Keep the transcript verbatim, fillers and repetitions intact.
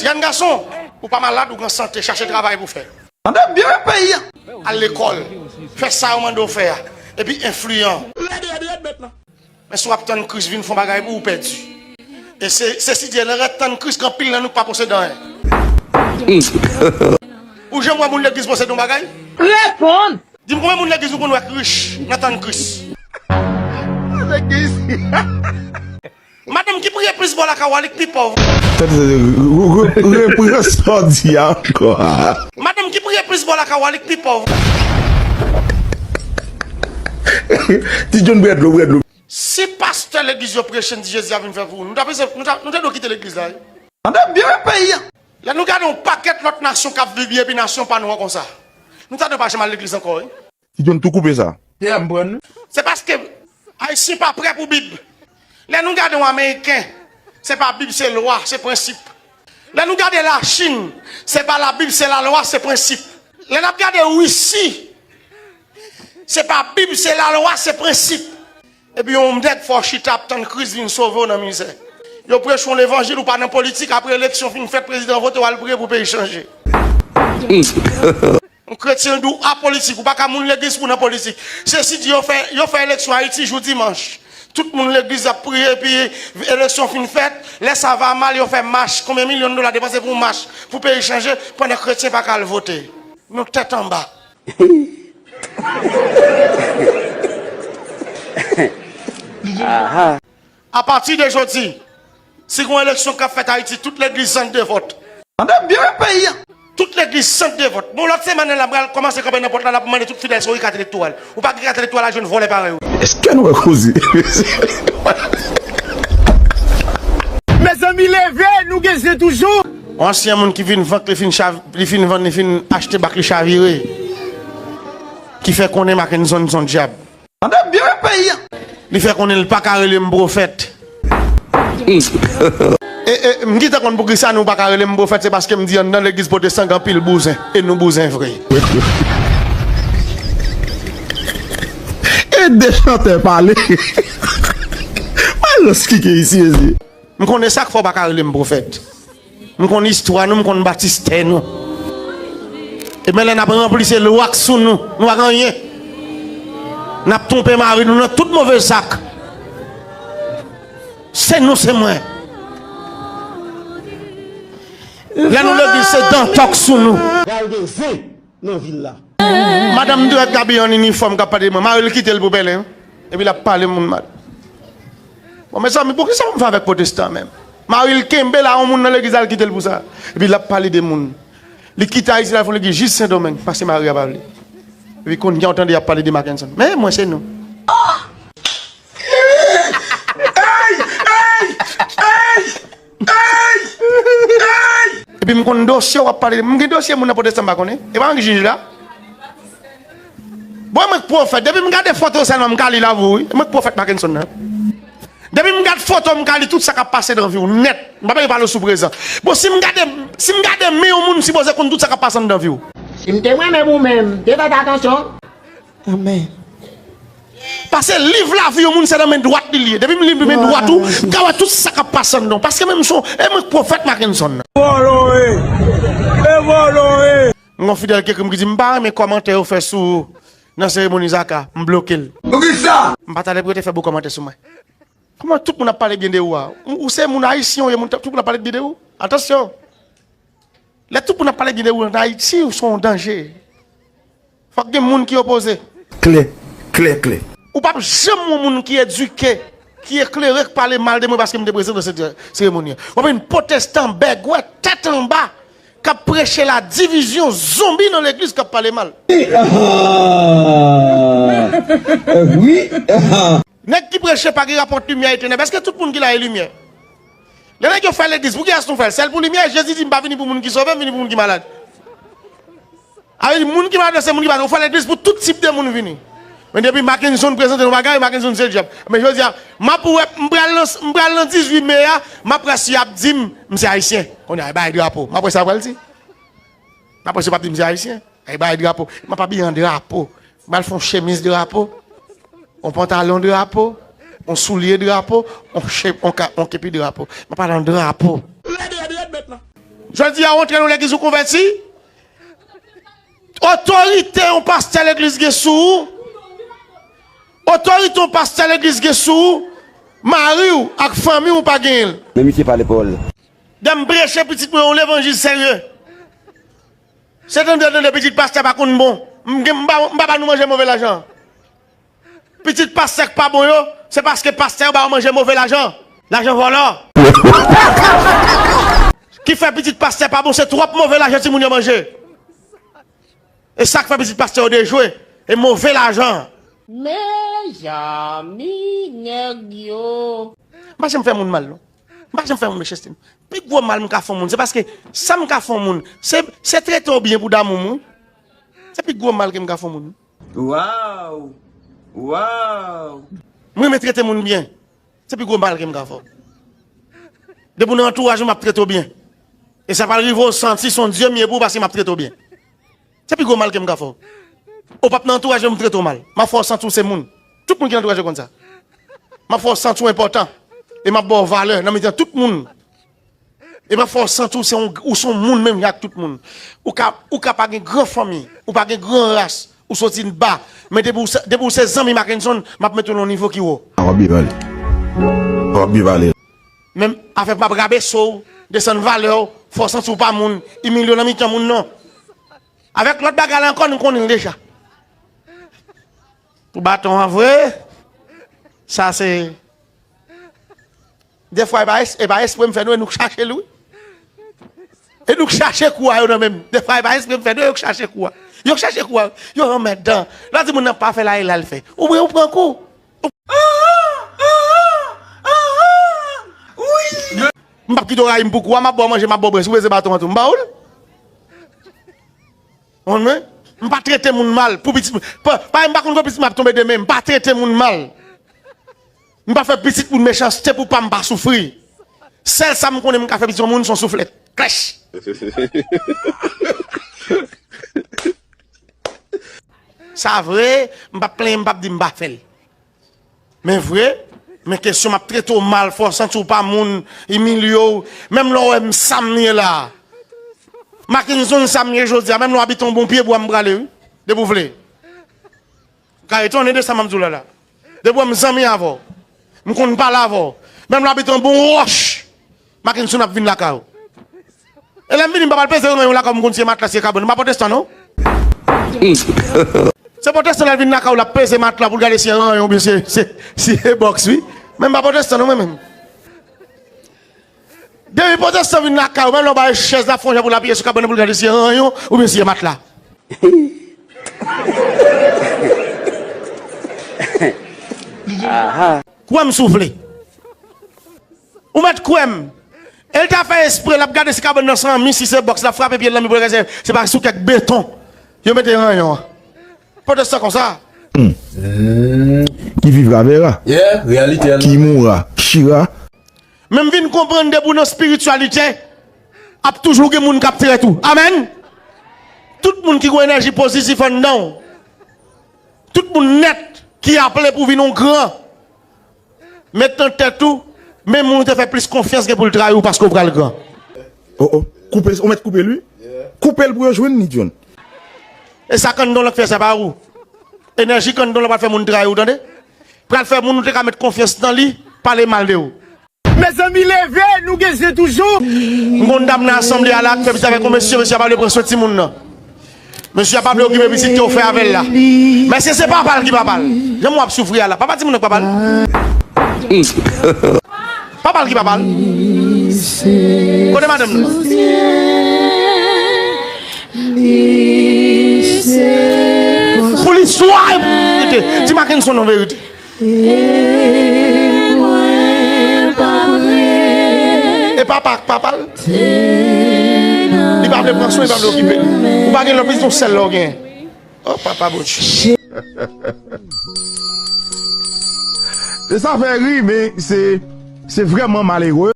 Jèn gason, ou pa malad, ou gen sante, chache travay pou fè. Tande byen wi peyi a. Al lekòl, fè sa yo mande w fè a, epi enfliyan. Rèd, rèd, rèd, mèt lan. Men si w ap tann Kris vin fè yon bagay pou ou, ou pèdi. E se, se si Dye nan rèt tann Kris, gen anpil nan nou k pa posede anyen. Ou janm wè moun legliz posede yon bagay? Reponn! Di m konbyen moun legliz ou konn wè k rich nan tann Kris? Legliz. Madanm ki priye plis bò lakay ou a, li k pi pòv. Tande, tande, re- re- repran sa w di a ankò. Madanm ki priye plis bò lakay ou a, li k pi pòv. Ti John, bwè dlo, bwè dlo. Si pastè legliz yo preche, n di Jezi a vin fè pou ou, nou ta bezwen, nou ta, nou ta dwe kite legliz la, wi. Tande byen wi peyi a. Lè nou gade yon pakèt lòt nasyon k ap viv byen epi nasyon pa nou an konsa, nou ta dwe pa janm al legliz ankò, wi. Ti John tou koupe sa. Tè m pran nou. Se paske Ayisyen pa prè pou Bib. Lè nou gade yon Ameriken, se pa Bib, se lwa, se prensip. Lè nou gade Lachin, se pa Labib, se lalwa, se prensip. Lè n ap gade Risi, se pa Bib, se lalwa, se prensip. Epi yon nèg fè w chita ap tann Kris vin sove w nan mizè. Yo preche w levanjil, ou pa nan politik, apre eleksyon fin fèt, prezidan vote, w al priye pou peyi chanje. Yon kretyen di w apolitik, ou pa ka moun legliz pou w nan politik. Se si di yo fè, yo fè eleksyon Ayiti jou dimanch. Tout moun legliz ap priye, epi eleksyon fin fèt, lè sa va mal, yo fè mach, konbyen milyon dola depanse pou mach, pou peyi chanje, pandan kretyen pa ka al vote. Nou tèt anba. Apati de jodi, si gen yon eleksyon k ap fèt Ayiti, tout legliz sant devòt. Tande byen wi peyi a. Tout legliz sant devòt. Bon, lòt semèn nan, la pral kòmanse kanpe nan pòt la, l ap mande tout fidèl si yo gen kat elektoral. Ou pa gen kat elektoral, al jwenn vòlè parèy ou. Èske nou wè koze? Mezanmi, leve, nou gen zen toujou. Yon ansyen moun ki vin vann, li fin chav-, li fin vann, li fin achte bak, li chavire. Ki fè konnen Mackenson se yon dyab. Tande byen wi peyi a. Li fè konnen l pa ka rele m pwofèt. E, e, m gentan konn poukisa nou pa ka rele m pwofèt, se paske m di anndan legliz pwotestan gen anpil bouzen, e nou bouzen vre. E de chantè pale. Malòs ki gen isi, ezi. M konnen sa k fè w pa ka rele m pwofèt. M konn istwa nou, m konn batistè nou. E men lè n ap ranpli, se lwa k sou nou. Nou pa gen anyen. N ap twonpe mari nou nan tout move zak. Se nou, se mwen. Lè nou legliz, se dantò k sou nou. Pral gen zen nan vil la. Madanm Dwèt Gabi an inifòm k ap pale de mwen. Mari l kite l pou pèlen, wi. Epi l ap pale moun mal. Bon, mezanmi, poukisa pou m fè avèk pwotestan menm? Mari l kenbe la, yon moun nan legliz la, l kite l pou sa. Epi l ap pale de moun. Li kite Ayiti la, l fè yon legliz jis Sendomeng, paske mari a pa vle. Epi kounye a w tande y ap pale de Mackenson. Men mwen, se nou. Epi m konn dosye w ap pale de, m gen dosye moun nan pwotestan m pa konnen. E pa mwen ki jij la. Bon, e mwen k pwofèt. Depi m gade foto sèlman, m ka li lavi w, wi. E mwen k pwofèt Mackenson nan. Depi m gade foto, m ka li tout sa k ap pase nan vi w nèt. M pa bezwen pale w sou prezan. Bon, si m gade, si m gade men yon moun, m sipoze konn tout sa k ap pase anndan vi w. Si m te mwen menm ou menm, m te fè atansyon. Amèn. Paske liv lavi yon moun se nan men dwat li l ye. Depi m li men dwat ou, m ka wè tout sa k ap pase anndan w. Paske menm son, e mwen k pwofèt Mackenson nan. Vòlò w ye. E vòlò w ye. M gon fidèl ki ekri m ki di, "M pa renmen kòmantè yo fè sou ou nan seremoni Zaka." M bloke l. Poukisa? M pa ta lè pou yo te fè bon kòmantè sou mwen. Kòman tout moun ap pale byen de ou a? Ou, ou se moun ayisyen, ou ye moun, tout moun ap pale byen de ou? Atansyon! Lè tout moun ap pale byen de ou an Ayiti, ou se yon danje. Fòk gen moun ki opoze. Klè, klè, klè. Ou p ap janm wè yon moun ki edike, ki eklere, k pale mal de mwen paske m te prezan nan se-, seremoni an. W ap wè yon pwotestan bègwè, tèt anba, k ap preche ladivizyon, zonbi nan legliz k ap pale mal. Wi. Nèg ki preche pa gen rapò limyè e tenèb. Èske tout moun ki la e limyè? Lè nèg yo fè legliz, pou kiyès nou fè l? Sèl pou limyè? Jezi di, "M pa vini pou moun ki sove, m vini pou moun ki malad." A vle di, moun ki malad se moun ki pa, ou fè legliz pou tout tip de moun vini. Men depi Mackenson prezante yon bagay, Mackenson se dyab. Men jodi a, m ap wè, m pral nan, m pral nan dizuit me a, m ap wè si y ap di m, m se ayisyen. Kounye a, y ap bay drapo. M ap wè sa y ap di. M ap wè si y ap di m se ayisyen. Ay bay drapo. M ap abiye an drapo. M al fè yon chemiz drapo, yon pantalon drapo, yon soulye drapo, yon che-, yon ka-, yon kepi drapo. M ap al an drapo. Rèd, rèd, rèd, mèt lan. Jodi a, w antre nan legliz ou konvèti. Otorite yon pastè legliz gen sou ou. Otorite yon pastè legliz gen sou ou. Mari w ak fanmi w pa genyen l. Men misye pale pawòl. Dè m preche pitit mwen yon levanjil serye. Se tande, tande pitit pastè pa konn bon. M gen, m pa, m pa ba nou manje move lajan. Pitit pastè k pa bon yo, se paske pastè yo ba yo manje move lajan. Lajan vòlò. Ki fè pitit pastè pa bon, se twòp move lajan timoun yo manje. E sa k fè pitit pastè yo dejwe, e move lajan. Mezanmi, nèg yo. M pa janm fè moun mal, non. M pa janm fè moun mechanste. Pi gwo mal m ka fè yon moun, se paske sa m ka fè yon moun, se, se trete w byen pou damou m, wi. Se pi gwo mal ke m ka fè yon moun. Waw! Waw! M renmen trete moun byen. Se pi gwo mal ke m ka fè w. Depi w nan antouraj mwen, m ap trete w byen. E sa pral rive w santi se yon Dye m ye pou w paske m ap trete w byen. Se pi gwo mal ke m ka fè w. Ou p ap nan antouraj mwen, m trete w mal. M ap fè w santi w se moun. Tout moun ki nan antouraj ou konn sa. M ap fè w santi w enpòtan. E m ap ba w valè nan mitan tout moun. E m ap fè w santi w se yon, ou se yon moun menm jan ak tout moun. Ou ka, ou ka pa gen gran fanmi, ou pa gen gran ras, ou soti anba. Men depi w se, depi w se zanmi Mackenson, m ap mete w nan yon nivo ki wo. W ap byen pale. W ap byen pale. Menm afè m ap rabese w, desann valè w, fè w santi w pa moun, imilye w nan mitan moun, non. Avèk lòt bagay la ankò, nou konnen l deja. Pou baton an vre, sa se Defwa e pa es-, e pa espre m fè nou, e nou k chache l, wi. E nou k chache kou a yo nan men m. Defwa e pa espre m fè nou, e yo k chache kou a. Yo k chache kou a. Yo anmèdan. Lè w di moun nan pa fè la, e la l fè. Ou pran, ou pran kou. M p ap kite w rayi m pou kou a, m ap ba w manje, m ap ba w bwè. Si w peze baton an tou, m ba w l. Konprann mwen? M pa trete moun mal pou pitit mwen. Pa, pa, m pa konn kon pitit mwen ap tonbe demen. M pa trete moun mal. M pa fè pitit moun mechanste pou pa m pa soufri. Sèl sa m konnen m ka fè pitit yon moun, se yon souflèt. Klèch! Sa vre, m p ap plenyen, m p ap di m pa fè l. Men vre, men kesyon m ap trete w mal, fè w santi w pa moun, imilye w, menm lè w wè m sa m ye la. Mackenson sa m ye jodi a, menm lè w abite yon bon pye bwa m prale, wi, depi w vle. Ou ka etone de sa m ap di w la la. Depi w wè m zanmi avè w, m konn pale avè w, menm lè w abite yon bon wòch, Mackenson ap vin lakay ou. E lè m vini, m pa pral peze ranyon lakay ou, m konn si e matla, si e kabann. M pa pwotestan, non. Se pwotestan l al vin lakay ou, l ap peze matla pou l gade si e ranyon oubyen si e, si, si e bòks, wi. Men m pa pwotestan, non, mwen menm. Depi pwotestan vin lakay ou, menm lè w ba l chèz la, fè yon jan pou l apiye sou kabann nan pou l gade si e ranyon oubyen si e matla. Kwè m si w vle. Ou mèt kwè m. E l ta fè espre, l ap gade si kabann nan se an mi, si se bòks, l ap frape pye l nan mi pou l gade se, se pa sou kèk beton yo mete ranyon an. Pwotestan konsa. Ki vivra verra. Yeah, reyalite a. Ki mourra, chira. Men m vin konprann depi w nan espirityalite, ap toujou gen moun k ap trèt ou. Amèn! Tout moun ki gen enèji pozitif anndan w, tout moun nèt ki aple pou vin yon gran, met nan tèt ou, men moun ou te fè plis konfyans gen pou l trayi w paske w pral gran. Oh, oh. Koupe l, ou mèt koupe l, wi. Koupe l pou yo jwenn li, John. E sa k anndan w lan k fè, se pa ou. Enèji k anndan w lan pral fè moun trayi w, tande. Pral fè moun ou te ka met konfyans nan li pale mal de ou. Mezanmi, leve, nou gen zen toujou. M gon dam nan asanble a la k fè pitit avèk yon mesye, mesye a pa vle pran swen timoun nan. Mesye a pa vle okipe pitit ke w fè avè l la. Mesye se papa l ki papa l. Jan mwen ap soufri a la. Papa timoun nan k papa l. Papa l ki papa l. Kote madanm nan? Pou listwa, di Mackenson yon verite. E papa ak papa l. Li pa vle pran swen, li pa vle okipe l. Ou pa gen lòt pitit, yon sèl la w gen. Oh, papa Bondye. E sa fè ri, men se, se vrèman malere.